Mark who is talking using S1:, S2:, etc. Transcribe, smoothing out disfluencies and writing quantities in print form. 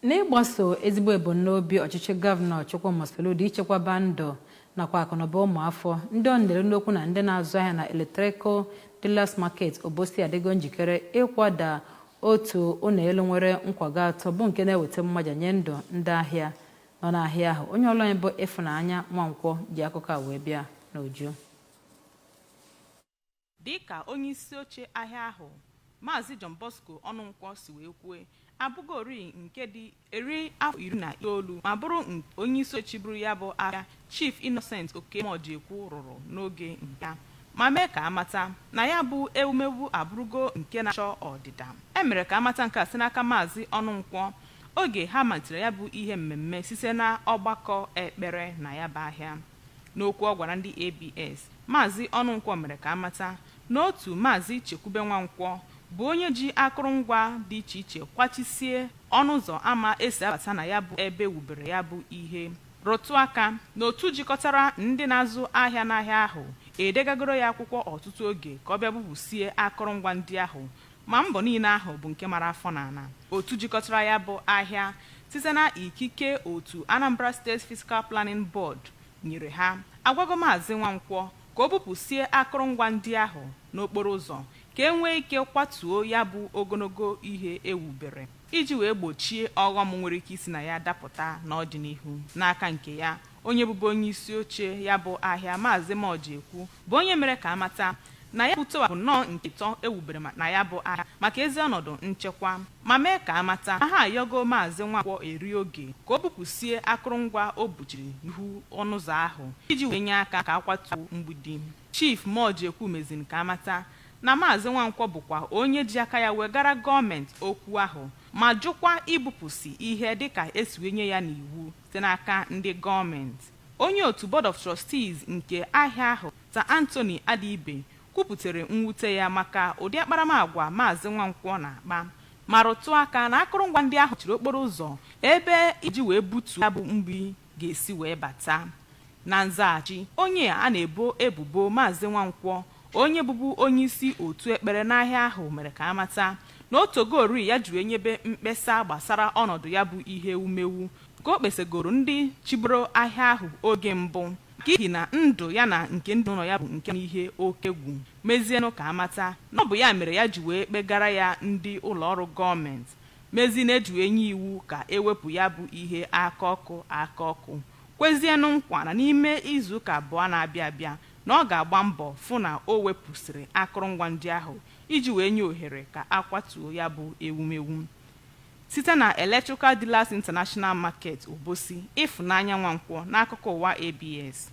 S1: N'ịgbaso ezigbo ebumnobi ọchịchị Gọvanọ Chukwuma Soludo ichekwaba ndụ nakwa akụnụba ụmụafọ, ndị ọ na-ere n'okwu na ndị na-azụ ahịa na Electrical Dealers Market Obosi adịgo njikere ịkwada otu ụlọ elu nwere nkwago atọ bụ nke na-eweta mmaja nye ndụ ndị ahịa nọ n'ahịa ahụ. Onye ọrụ anyị bụ Ịfụnanya Nwankwọ ji akụkọ a wee bịa n'uju.
S2: Dịka onye isi oche ahịa ahụ, Maazị John Bosco Ọnụnkwọ, si wee kwue, abụgori nke dị eri afọ 19 ma bụrụ onye isi oche chịburu ya bụ ahịa, Chief Innocent Okemojekwu, rụrụ n'oge nke ya, ma mee ka amata na ya bụ ewumewu abụrụgo nke na-achọ ọdịda. E mere ka amata nke a site n'aka Maazị Ọnụnkwọ oge ha malitere ya bụ ihe mmemme site na ọgbakọ ekpere na ya bụ ahịa. N'okwu ọ gwara ndị ABS, Maazị Ọnụnkwọ mere ka amata na otu Maazị Chekwube Nwankwọ bụ onye ji akụrụngwa dị iche iche kwachisie ọnụ ụzọ ama esi abata na ya bụ ebe wubere ya bụ ihe, rụtụ aka na otu jikọtara ndị na-azụ ahịa n'ahịa ahụ edegagoro ya akwụkwọ ọtụtụ oge ka ọ bịa bupụsie akụrụngwa ndị ahụ, ma mbọ niile ahụ bụ nke mara afọ n'ala. Otu jikọtara ya bụ ahịa, site na ikike otu Anambra State Physical Planning Board nyere ha, agwago Maazị Nwankwọ ka o bupụsie akụrụngwa ndị ahụ n'okporo ụzọ ka e nwee ike kwatuo ya bụ ogologo ihe ewubere iji wee gbochie ọghọm nwere ike isi na ya dapụta n'ọdịnihu. N'aka nke ya, onye bụbu onye isi oche ya bụ ahịa, Maazị Mojekwu, bụ onye mere ka amata na ya bụ tower bụ nnọọ nke ịtọ ewubere na ya bụ ahịa maka ezi ọnọdụ nchekwa, ma mee ka amata na ha ayọgo Maazị Nwankwọ eri oge ka o bupụsie akụrụngwa o buchiri n'ihu ọnụ ụzọ ahụ iji wee nye aka ka akwatuo mgbidi. Chief Mojekwu meziri ka amata na Maazị Nwankwọ bụkwa onye ji aka ya wegara gọọmenti okwu ahụ ma jụkwa ibupụsi ihe dịka esi wee nye ya n'iwu site n'aka ndị gọọmenti. Onye otu Board of Trustees nke ahịa ahụ, Sir Anthony Adibe, kwupụtara mwute ya maka ụdị akparamagwa Maazị Nwankwọ na-akpa, ma rụtụ aka na akụrụngwa ndị ahụ chiri okporo ụzọ ebe iji wee butuo ya bụ mgbidi ga-esi wee bata. Na nzaghachi, onye a na-ebo ebubo, Maazị Nwankwọ, onye bụbu onye isi otu ekpere n'ahịa ahụ, mere ka amata na otogori ya ji wee nyebe mkpesa gbasara ọnọdụ ya bụ ihe ewumewu ka o kpesagoro ndị chiburu ahịa ahụ oge mbụ, n'ihi na ndụ ya na nke ndị ụlọ ya bụ nke n'ihe oke egwu, mezienụ ka amata na ọ bụ ya mere ya ji wee kpegara ya ndị ụlọọrụ gọọmenti, mezi na eji wee nye iwu ka ewepụ ya bụ ihe aka ọkụ aka ọkụ, kwezienụ nkwa na n'ime izuụka 2 na-abịa abịa na ọ ga-agba mbọ fụ na o wepụsịrị akụrụngwa ndị ahụ iji wee nye ohere ka akwatuo ya bụ ewumewu. Site na Electrical Dealers International Market, Obosi, Ịfụnanya Nwankwọ, n'akụkọ ụwa ABS.